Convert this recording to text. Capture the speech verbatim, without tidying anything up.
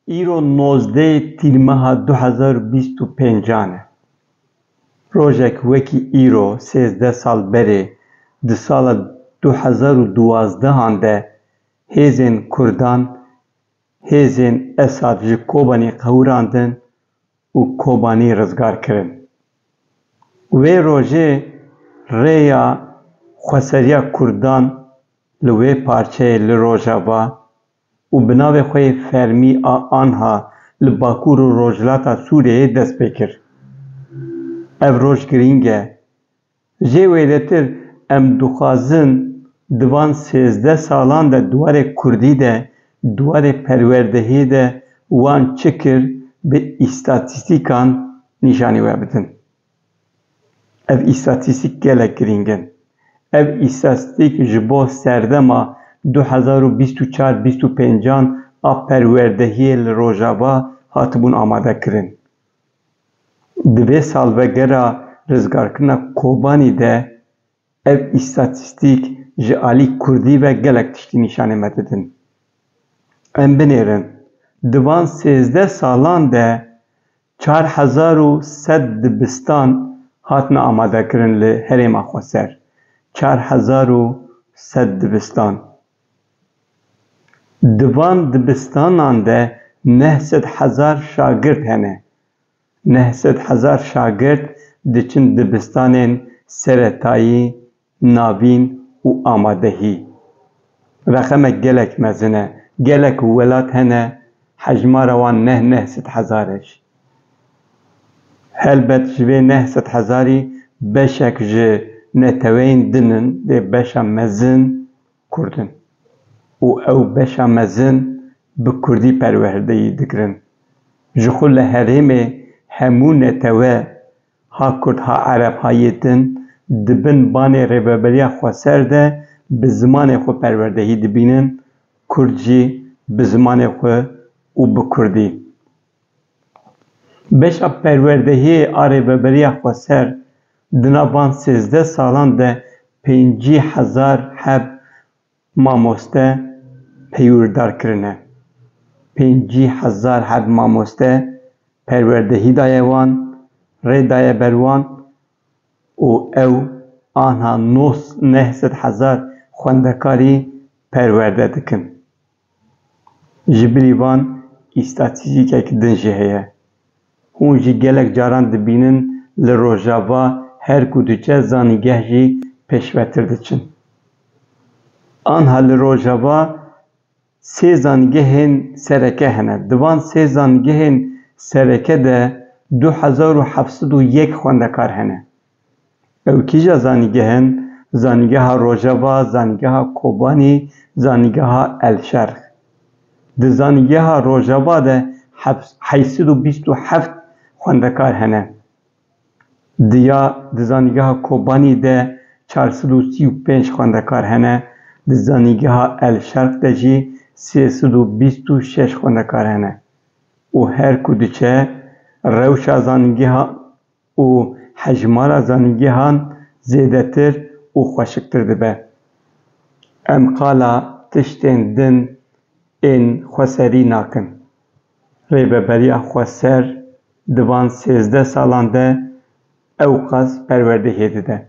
Îro nozdeh Tîrmeha du hezar û bîst û pêncan e. Rojek wekî îro, sêzdeh sal berê, di sala du hezar û duwazdehan de hêzên Kurdan, hêzên Esad ji Kobanî qewirandin û Kobanî rizgar kirin. Wê rojê rêya xweseriya Kurdan li wê parçeyê li Rojava û bi navê xwe yê fermî a anha li Bakur û Rojhilata Sûriyeyê dest pê kir. Ev roj girîng e. Jê wêdetir em dixwazin di van sêzdeh salan de di warê kurdî de, di warê perwerdehiyê de wan çi kir bi îstatîstîkan nîşanî we bidin. Ev îstatîstîk gelek girîng in. Ev îstatîstîk ji bo serdema du hezar û bîst û çar bîst û pêncan a perwerdehiyê li Rojava hatibûn amadekirin. Di vê salvegera rizgarkirina Kobanî de ev îstatîstîk ji alî kurdî ve gelek tiştî nîşanê me didin. Em binêrin, di van sêzdeh salan de çar hezar û sed dibistan hatine amadekirin li herêma xweser. Çar hezar û sed dibistan. Di van dibistanan de neh sed hezar şagirt hene. Neh sed hezar şagirt diçin dibistanên seretayî, navîn û amadehî. Reqemek gelek mezin e. Gelek welat hene, hejmara wan neh neh sed hezar e jî. Helbet ji vê neh sed hezarî beşek ji neteweyên din in, lê beşa mezin Kurd in. Û ew beşa mezin bi kurdî perwerdeyî dikirin. Ji xwe li herêmê hemû netewe, ha kurd, ha ereb, ha yê din, di bin banê Rêveberiya Xweser de bi zimanê xwe perwerdehî dibînin, kurd jî bi zimanê xwe û bi kurdî. Beşa perwerdehiyê a Rêveberiya Xweser di nav van sêzdeh salan de pêncî hezar heb mamoste peywîrdar kirine. Pêncî hezar heb mamoste perwerdehî daye wan, rê daye ber wan û ew anha nos-, neh sed hezar xwendekarî perwerde dikin. Ji bilî van îstatîstîkek din jî heye. Hûn jî gelek caran dibînin li Rojava her ku diçe zanîgeh jî pêşvetir diçin. Anha li Rojava sê zanîgehên sereke hene. Di van sê zanîgehên sereke de du hezar û heft sed û yek xwendekar hene. Ew kîja zanîgeh in? Zanîgeha Rojava, zanîgeha Kobanî, zanîgeha El Şerq. Di zanîgeha Rojava de heft-, heyt sed û bîst û heft xwendekar hene. Di ya, di zanîgeha Kobanî de çar sed û sî û pênc xwendekar hene, di zanîgeha El Şerq de jî sê sed û bîst û şeş xwendekar hene. Û her ku diçe rewşa zanîgeha û hejmara zanîgehan zêdetir û xweşiktir dibe. Em qala tiştên din ên xweserî nakin. Rêveberiya Xweser di van sêzdeh salan de ewqas perwerdehiyê dide.